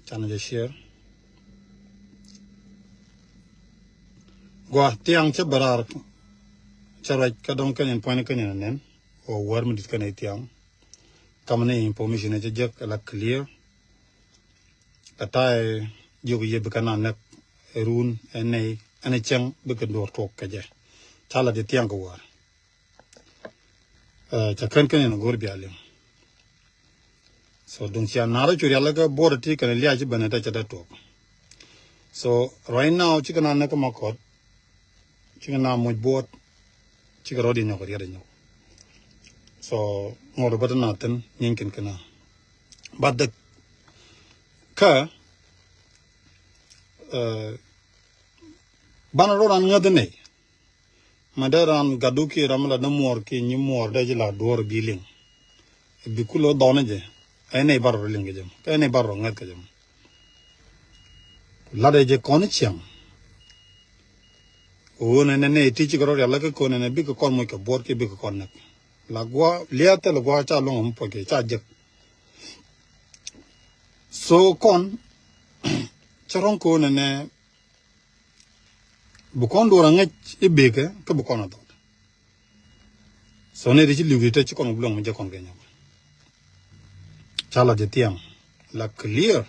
Chana je share. Gwa tiang che barar charai ka dong kan en point kan en nen o war mi dit kan tiang. Kamane information che jek la clear. Kata yogu ye bikana nek run ene ene chang bikin dor tok kaje. Chala de tiang ko war. Cha kan kan en gor bialim. So dung chia nara churi ala ka border ti kan lia chi banata cha da tok. So right now chikana nek makot chikana moj bot chikaro di nyok ri nyok. So ngor batana ten nyinkin kana. But the ka bana ro ran ngadne madaran gaduki ramla na mor ki ni mor de la dor biling bi kulo dona je ene baro ling jem ene baro ngat ka jem la de je kon chiang o ne ne ne ti chi ro la ka ko ne ne bi ko kon mo ka bor ki bi ko kon nak la gwa lia te la gwa cha long po ke cha je so kon charon ko ne ne bukon dora ngach ibeke ke bukon ato so ne richi liuri te chikon blong mo je kon ke nyok chala je tiang la clear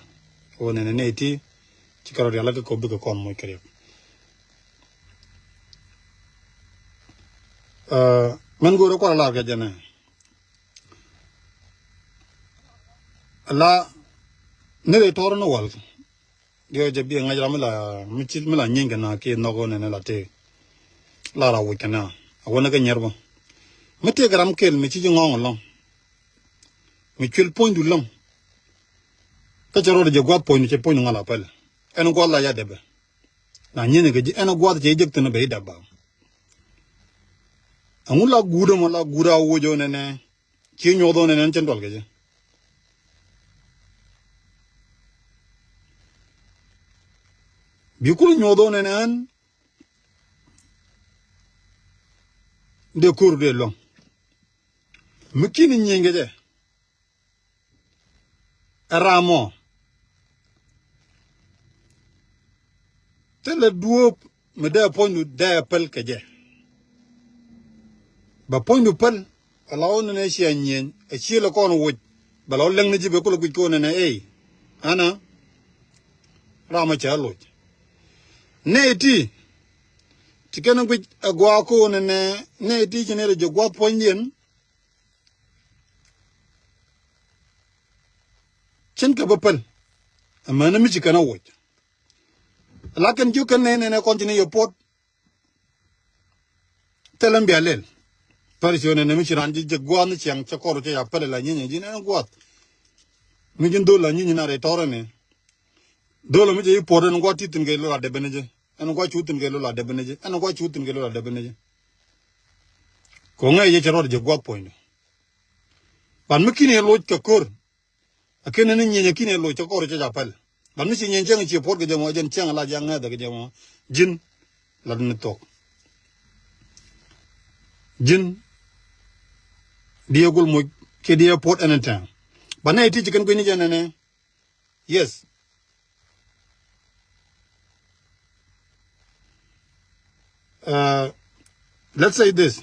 o ne ne ti chikaro ya la ke ko bi ko kon mo kre men goro ko la ke jene la ne re tor no wal yo je bi ngajra mala michil mala nyinga na ke nogo ne la te la ra wikana awona ke nyerbo mete gram kel mi chi ngong long mi chul point du long ka chero de gwa point che point ngala pel en gwa la ya debe na nyine ke en gwa je jek tene be daba angula gudo mo la gura wojo ne ne chi nyodo ne ne chen dol ke je bikul nyodo ne ne de kur de long mukini nyinge je ramo tele duop me de pondu de pel ke je ba pondu pel ala on ne shi nyen e chi le kon wuj ba lo leng ne jibe ko ko ko ne ne e ana ramo cha loj ne ti tikene ku agwa ko ne ne ne ti ne je gwa ponyen chen ka bapal amana mi chikana woj lakin ju kan ne ne continue yo pot telam bialel parisio ne mi chiran je gwa ni chiang cha koro che ya pele la nyenye jin ne gwa mi jin do la nyenye na re tore ne do lo mi je pot ne gwa titin ke lo la de beneje en gwa chutin ke lo la de beneje en gwa chutin ke lo la de beneje ko ngai je chero je gwa point ban mi kine lo ka kor akene ne nyenye kine lo cha koro che ja pele ban mi chi nyen cheng chi pot ke je mo jen cheng la jang da ke je mo jin la ne tok jin diagul mo ke dia pot anytime ban ne ti chicken ko ni jene ne yes let's say this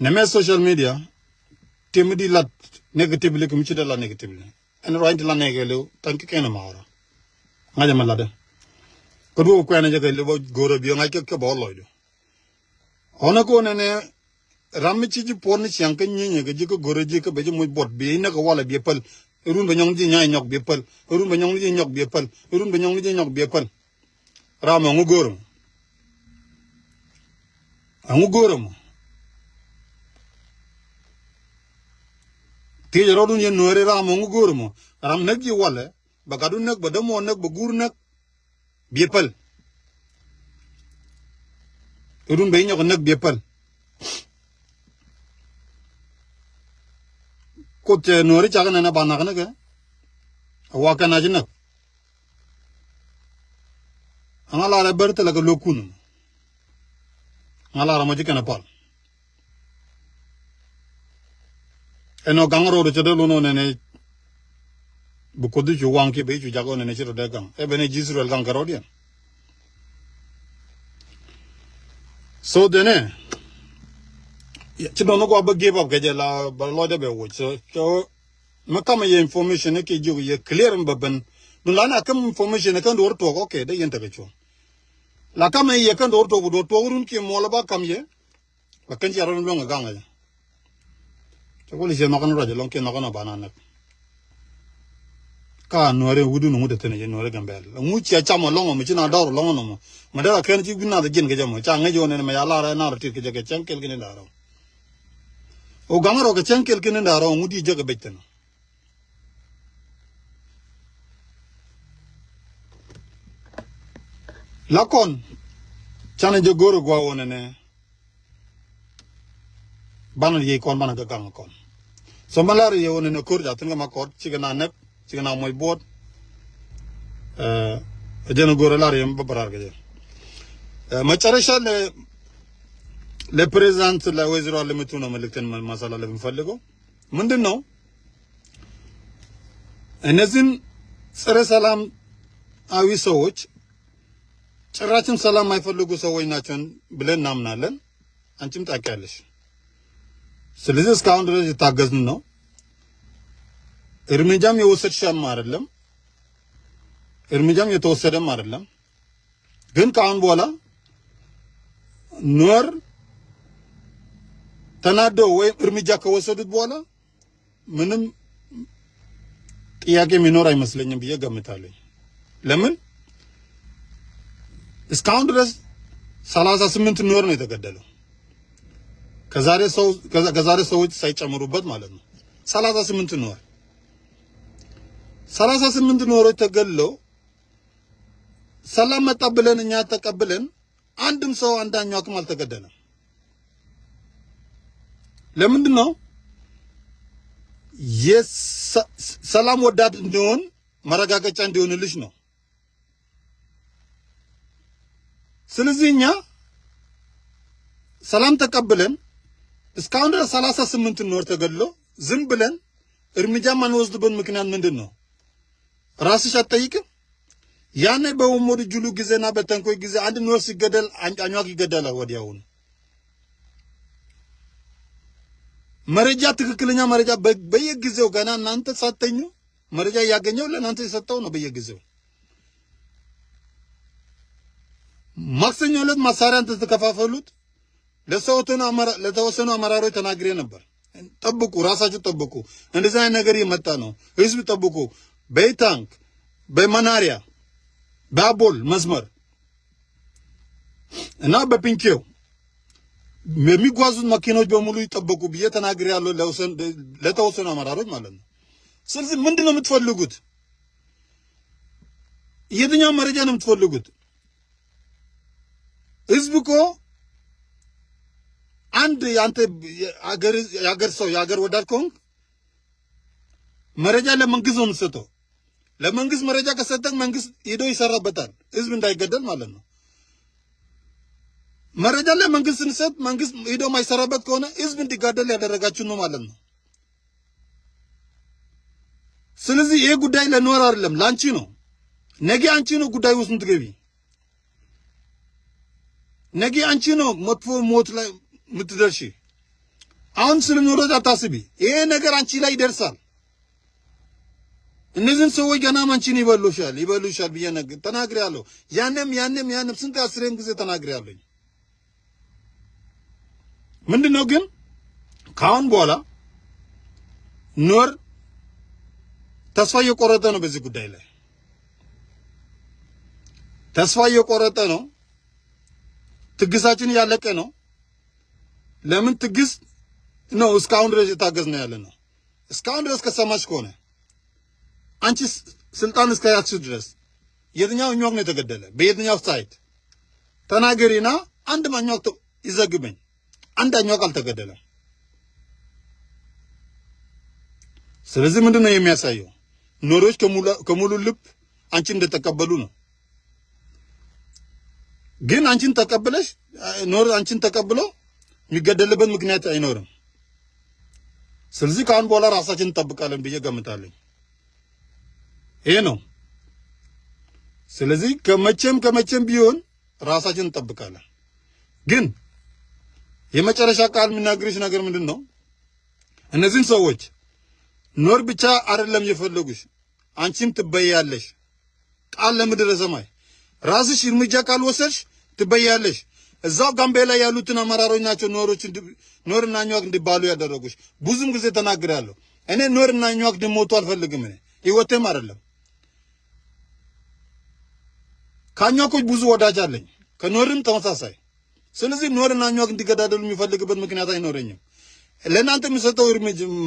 neme social media temidi lat negatively ko mi ci la negatively en right la negelo tanki kena mawra ngaja malade ko do ko ene jege le goro bi ngai ke ke bo loydo ona ko ne ne rammi ci ji porni chiang ke nyenye ke ji ko goro ji ko be ji mo bot bi ne ko wala bi pel run ba nyong ji nyaay nyok bi pel run ba nyong ji nyok bi pel run ba nyong ji nyok bi pel ramo ngu goro angu goro mo ti rodun ye nore ramo ngu goro mo ram nak ji wala ba gadu nak ba damo nak ba gur nak bi pel run ba nyok nak bi pel ko te nore cha na ba na na ke wa ka na ji nak angala ra berte la ko lokun angala ra mo ji kana pal eno gangro ro chede lo no ne ne Bu ko du ju wang ki be ju jago ne chiro de gang e bene Israel gang karodian so dene ci do no ko ba give up ke je la ba lo de be wo so so ma kam ye information ke ju ye clear mba ben dun la na kam information kan do to ko ke de yenta ke cho la kam ye kan do to do to run ki mo la ba kam ye ba kan ji aron lo nga gang ya to ko li je ma kan rajo lon ke na kana bana na ka nuore wudu no mude tene je nuore gambel ngu chi cha mo longo mo chi na dor longo no mo ma da ken chi gina da jin ke jamo cha nge jo ne ma ya la ra na ra tir ke je ke chen kel ke ne da ro o gang ro ke chen kel ke ne da ro ngu di je ke beten la kon chane je goro gwa wona ne banan ye kon banan ga gang kon so malari ye wona ne kur ja tin ga ma kor chi ga na nep chi ga na moy bot jeno goro lari yem babarar ga je መጨረሻ ለፕሬዝዳንት ለወይዘሮ አለሚቱ ነው መልእክትን ማስተላለፍ የምፈልገው። ምንድን ነው እነዚህን ጸረ ሰላማዊ ሰዎች ጭራችም ሰላም የማይፈልጉ ሰዎች ናቸው ብለን እናምናለን። አንቺም ታውቂያለሽ። ስለዚህ እስካሁን ድረስ የታገዝን ነው። እርምጃም የወሰድሽም አይደለም፣ እርምጃም የተወሰደም አይደለም። ግን ከአሁን በኋላ ኑዌር ተናደው ወይም እርምጃ ከወሰዱት በኋላ ምንም ጥያቄ የሚኖር አይመስለኝም ብዬ ገምታለሁ። ለምን እስካሁን ድረስ 38 ኑዌር ነው የተገደለው። ከዛሬ ሰዎች ሳይጨምሩበት ማለት ነው። 38 ኑዌር 38 ኑዌሮች ተገድለው ሰላም መጣ ብለን እኛ ተቀብለን አንድም ሰው አንዳኛው አቅም አልተገደለም። ለምንድን ነው የሰላም ወዳድ እንዲሆን መረጋገጫ እንዲሆንልሽ ነው። ስለዚህ እኛ ሰላም ተቀብለን እስካሁን ድረስ 38 ኑዌር ተገድሎ ዝም ብለን እርምጃ ማንወስድበት ምክንያት ምንድን ነው? ራስሽ አትጠይቅም? ያኔ በኡሞድ ጁሉ ጊዜና በተንኮይ ጊዜ አንድ ኑዌር ሲገደል አኟክ ይገደላል ወዲያውኑ። መረጃ ትክክለኛ መረጃ በየጊዜው ገና እናንተ ሳተኙ መረጃ እያገኘው ለእናንተ የሰጠው ነው። በየጊዜው ማክሰኞ ዕለት መሳሪያን ተከፋፈሉት። ለተወሰኑ አመራሮች ተናግሬ ነበር። ጠብቁ፣ ራሳችሁ ጠብቁ። እንደዚህ አይነት ነገር እየመጣ ነው። ህዝብ ጠብቁ። በታንክ በመናሪያ በአቦል መስመር እና በፒንኬው የሚጓዙት መኪኖች በሙሉ ይጠበቁ ብዬ ተናግሬ ያለው ለተወሰኑ አመራሮች ማለት ነው። ስለዚህ ምንድን ነው የምትፈልጉት? የትኛው መረጃ ነው የምትፈልጉት? ህዝብ እኮ አንድ የአንተ የአገር ሰው የአገር ወዳድ ከሆንክ መረጃ ለመንግስት ነው የምትሰጠው። ለመንግስት መረጃ ከሰጠህ መንግስት ሄዶ ይሰራበታል፣ ህዝብ እንዳይገደል ማለት ነው። መረጃ ለመንግስት ስንሰጥ መንግስት ሄዶ የማይሰራበት ከሆነ ህዝብ እንዲጋደል ያደረጋችሁ ነው ማለት ነው። ስለዚህ ይሄ ጉዳይ ለኑዌር አይደለም ላንቺ ነው። ነገ አንቺ ነው ጉዳይ ውስጥ የምትገቢ። ነገ አንቺ ነው መጥፎ ሞት ላይ የምትደርሺ። አሁን ስለ ኑዌር አታስቢ። ይሄ ነገር አንቺ ላይ ይደርሳል። እነዚህን ሰዎች ገና አንቺን ይበሉሻል ይበሉሻል ብዬ ተናግሬያለሁ። ያንም ያንም ያንም ስንት አስሬም ጊዜ ተናግሬያለሁ። ምንድነው ግን ከአሁን በኋላ ኑዌር ተስፋ እየቆረጠ ነው። በዚህ ጉዳይ ላይ ተስፋ እየቆረጠ ነው። ትዕግስታችን እያለቀ ነው። ለምን ትዕግስት ነው እስካሁን ድረስ የታገዝነው ያለ ነው። እስካሁን ድረስ ከሰማች ከሆነ አንቺ ስልጣን እስከያዝሽ ድረስ የትኛው እኛው ነው የተገደለ? በየትኛው side ተናገሪና አንድ ማኛው ይዘግበኝ። አንድ አኟክ አልተገደለም። ስለዚህ ምንድን ነው የሚያሳየው? ኑዌሮች ከሙሉ ልብ አንቺን እንደተቀበሉ ነው። ግን አንቺን ተቀብለሽ ኑዌር አንቺን ተቀብሎ የሚገደልበት ምክንያት አይኖርም። ስለዚህ ከአሁን በኋላ ራሳችን እንጠብቃለን ብዬ ገምታለሁ። ይሄ ነው። ስለዚህ ከመቼም ከመቼም ቢሆን ራሳችን እንጠብቃለን። ግን የመጨረሻ ቃል የምናግርሽ ነገር ምንድን ነው? እነዚህን ሰዎች ኑዌር ብቻ አይደለም የፈለጉሽ፣ አንቺም ትበያለሽ። ቃል ለምድረ ሰማይ ራስሽ እርምጃ ካልወሰድሽ ትበያለሽ። እዛው ጋምቤላ ያሉትን አመራሮች ናቸው ኑዌሮች ኑዌርና አኟክ እንዲባሉ ያደረጉሽ። ብዙም ጊዜ ተናግሬያለሁ። እኔ ኑዌርና አኟክ እንዲሞቱ አልፈልግም። እኔ ህይወቴም አይደለም። ከአኟኮች ብዙ ወዳጅ አለኝ፣ ከኑዌርም ተመሳሳይ። ስለዚህ ኑዌርና አኟክ እንዲገዳደሉ የሚፈልግበት ምክንያት አይኖረኝም። ለእናንተ የምሰጠው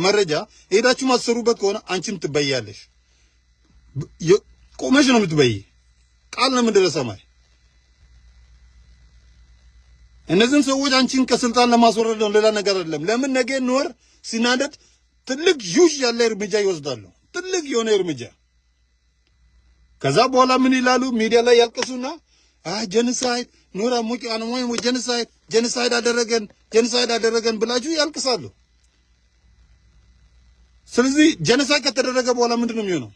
መረጃ ሄዳችሁ ማትሰሩበት ከሆነ አንቺም ትበያለሽ። ቆመሽ ነው የምትበይ። ቃል ነው ምድረ ሰማይ። እነዚህን ሰዎች አንቺን ከስልጣን ለማስወረድ ነው፣ ሌላ ነገር አይደለም። ለምን ነገ ኑዌር ሲናደድ ትልቅ ዩሽ ያለ እርምጃ ይወስዳሉ። ትልቅ የሆነ እርምጃ። ከዛ በኋላ ምን ይላሉ? ሚዲያ ላይ ያልቅሱና genocide ኑዌር ሙቂ አነሞይ genocide genocide አደረገን፣ genocide አደረገን ብላችሁ ያልቅሳሉ። ስለዚህ genocide ከተደረገ በኋላ ምንድን ነው የሚሆነው?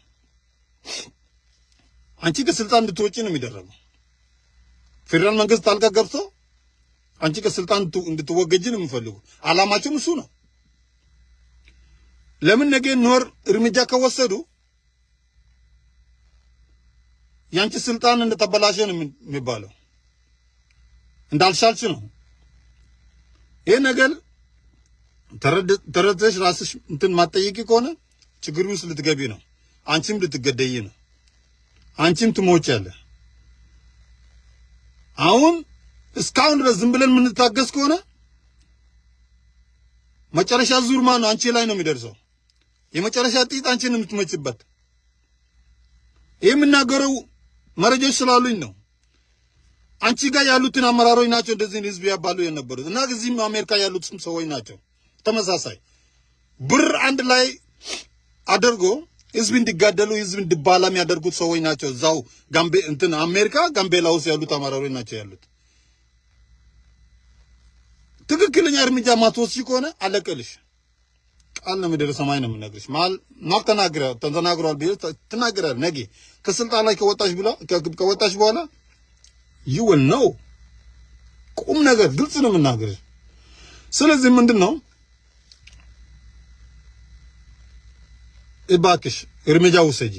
አንቺ ከስልጣን እንድትወጪ ነው የሚደረገው። ፌዴራል መንግስት ጣልቃ ገብቶ አንቺ ከስልጣን እንድትወገጂ ነው የሚፈልጉ። አላማቸውም እሱ ነው። ለምን ነገ ኑዌር እርምጃ ከወሰዱ ያንቺ ስልጣን እንደተበላሸ ነው የሚባለው፣ እንዳልሻልሽ ነው። ይሄ ነገር ተረድተሽ ራስሽ እንትን ማትጠይቂ ከሆነ ችግር ውስጥ ልትገቢ ነው። አንቺም ልትገደይ ነው። አንቺም ትሞቻለሽ። አሁን እስካሁን ድረስ ዝም ብለን የምንታገስ ከሆነ መጨረሻ ዙር ማን ነው? አንቺ ላይ ነው የሚደርሰው። የመጨረሻ ጥይት አንቺን ነው የምትመችበት። ይህ የምናገረው መረጃዎች ስላሉኝ ነው። አንቺ ጋር ያሉትን አመራሮች ናቸው እንደዚህ ህዝብ ያባሉ የነበሩት እና እዚህም አሜሪካ ያሉት ሰዎች ናቸው። ተመሳሳይ ብር አንድ ላይ አድርጎ ህዝብ እንዲጋደሉ፣ ህዝብ እንዲባላ የሚያደርጉት ሰዎች ናቸው። እዛው ጋምቤ እንትን አሜሪካ ጋምቤላ ውስጥ ያሉት አመራሮች ናቸው ያሉት። ትክክለኛ እርምጃ ማትወስጂ ከሆነ አለቀልሽ። ቃል ነው ምድረ ሰማይ ነው የምነግርሽ። ማል ማክ ተናግሯል ብዬ ትናገራለህ። ነገ ከስልጣን ላይ ከወጣሽ በኋላ you will know። ቁም ነገር ግልጽ ነው የምናገርሽ። ስለዚህ ምንድን ነው፣ እባክሽ እርምጃ ውሰጂ፣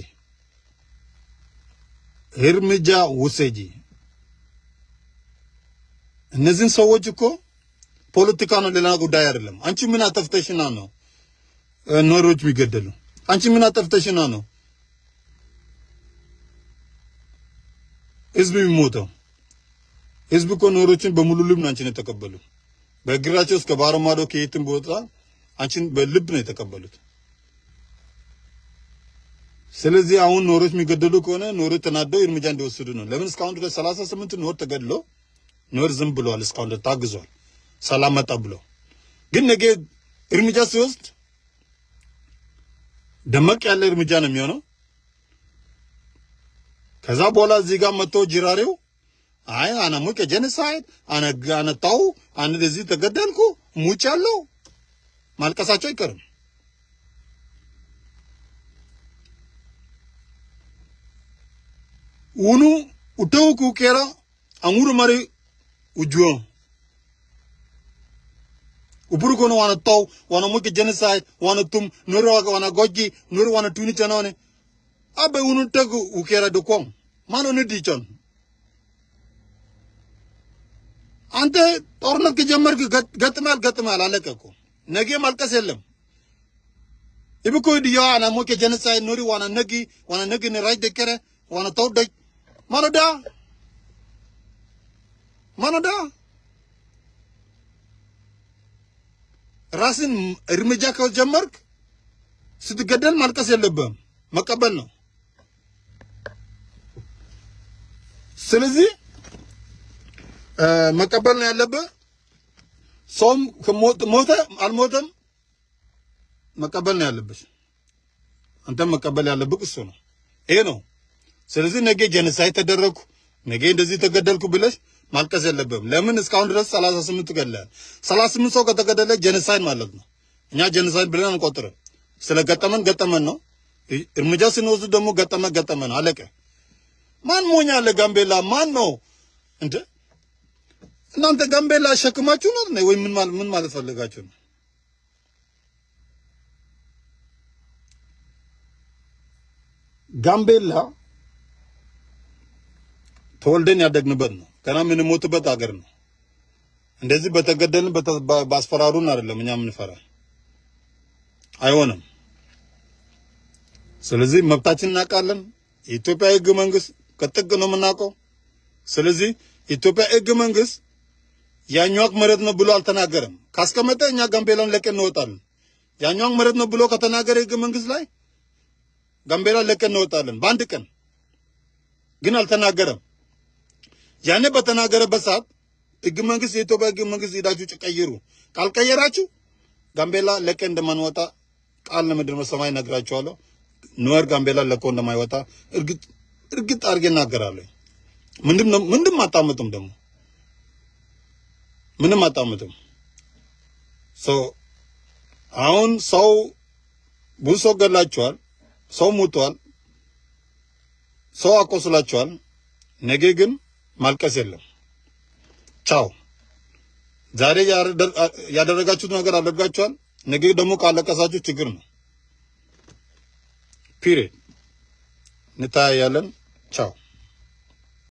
እርምጃ ውሰጂ። እነዚህን ሰዎች እኮ ፖለቲካ ነው፣ ሌላ ጉዳይ አይደለም። አንቺ ምን አጠፍተሽና ነው ኑዌሮች የሚገደሉ? አንቺ ምን አጠፍተሽና ነው ህዝብ የሚሞተው? ህዝብ እኮ ኑዌሮችን በሙሉ ልብ ነው አንቺን የተቀበሉ። በእግራቸው እስከ ባህር ማዶ ከየትም ቦታ አንቺን በልብ ነው የተቀበሉት። ስለዚህ አሁን ኑዌሮች የሚገደሉ ከሆነ ኑዌሮች ተናደው እርምጃ እንዲወስዱ ነው። ለምን እስካሁን ድረስ 38 ኑዌር ተገድሎ ኑዌር ዝም ብሏል። እስካሁን ድረስ ታግዟል። ሰላም መጣ ብሎ። ግን ነገ እርምጃ ሲወስድ ደመቅ ያለ እርምጃ ነው የሚሆነው። ከዛ በኋላ እዚህ ጋር መጥቶ ጅራሬው አይ አነ ሙቀ genocide አነ አነጣው አነ እዚህ ተገደልኩ ሙቻለሁ ማልቀሳቸው አይቀርም። ኡኑ ኡተው ኩኬራ አንጉሩ ማሪ ujuo uburu kono wana taw wana muke genocide wana tum nuru wana goji nuru wana tuni chanone abe unu tegu ukera do kong mano ni dichon አንተ ጦርነት ከጀመርክ ገጥማል ገጥማል፣ አለቀ እኮ። ነገ ማልቀስ የለም። ኢብኮ ዲያ አና ሞኬ genocide ኑሪ ዋና ነጊ ዋና ነጊ ንራይ ደከረ ዋና ተውደጅ ማኖዳ ማኖዳ ራስን እርምጃ ከጀመርክ ስትገደል ማልቀስ የለብህም፣ መቀበል ነው። ስለዚህ መቀበል ነው ያለብህ። ሰውም ሞተ አልሞተም መቀበል ነው ያለብሽ። አንተም መቀበል ያለብህ እሱ ነው። ይሄ ነው። ስለዚህ ነገ genocide ተደረግኩ፣ ነገ እንደዚህ ተገደልኩ ብለሽ ማልቀስ የለብህም። ለምን እስካሁን ድረስ 38 ገድለሃል። 38 ሰው ከተገደለ genocide ማለት ነው። እኛ genocide ብለን አንቆጥርም። ስለገጠመን ገጠመን ነው። እርምጃ ስንወስድ ደግሞ ገጠመ ገጠመ ነው፣ አለቀ። ማን ሞኝ አለ? ጋምቤላ ማን ነው እንደ እናንተ ጋምቤላ አሸክማችሁ ነው ወይ? ምን ማለት ፈልጋችሁ ነው? ጋምቤላ ተወልደን ያደግንበት ነው። ገና የምንሞትበት ሀገር ነው። እንደዚህ በተገደልን ባስፈራሩን አይደለም እኛ የምንፈራ፣ አይሆንም። ስለዚህ መብታችን እናውቃለን። የኢትዮጵያ ሕገ መንግስት ከጥግ ነው የምናውቀው። ስለዚህ የኢትዮጵያ ሕገ መንግስት የአኟክ መሬት ነው ብሎ አልተናገረም። ካስቀመጠ እኛ ጋምቤላን ለቀን እንወጣለን። የአኟክ መሬት ነው ብሎ ከተናገረ ሕገ መንግስት ላይ ጋምቤላ ለቀን እንወጣለን በአንድ ቀን። ግን አልተናገረም። ያኔ በተናገረበት ሰዓት ሕገ መንግስት፣ የኢትዮጵያ ሕገ መንግስት ሄዳችሁ ቀይሩ። ካልቀየራችሁ ጋምቤላ ለቀን እንደማንወጣ ቃል ለምድር ሰማይ ነግራችኋለሁ። ኑዌር ጋምቤላ ለቆ እንደማይወጣ እርግጥ እርግጥ አድርጌ እናገራለሁ። ምንድም አታመጡም፣ ደግሞ ምንም አታመጡም። So አሁን ሰው ብዙ ሰው ገላችኋል፣ ሰው ሙቷል፣ ሰው አቆስላችኋል። ነገ ግን ማልቀስ የለም። ቻው። ዛሬ ያደረጋችሁት ነገር አድርጋችኋል። ነገ ደግሞ ካለቀሳችሁ ችግር ነው። Period። እንታያለን። ቻው።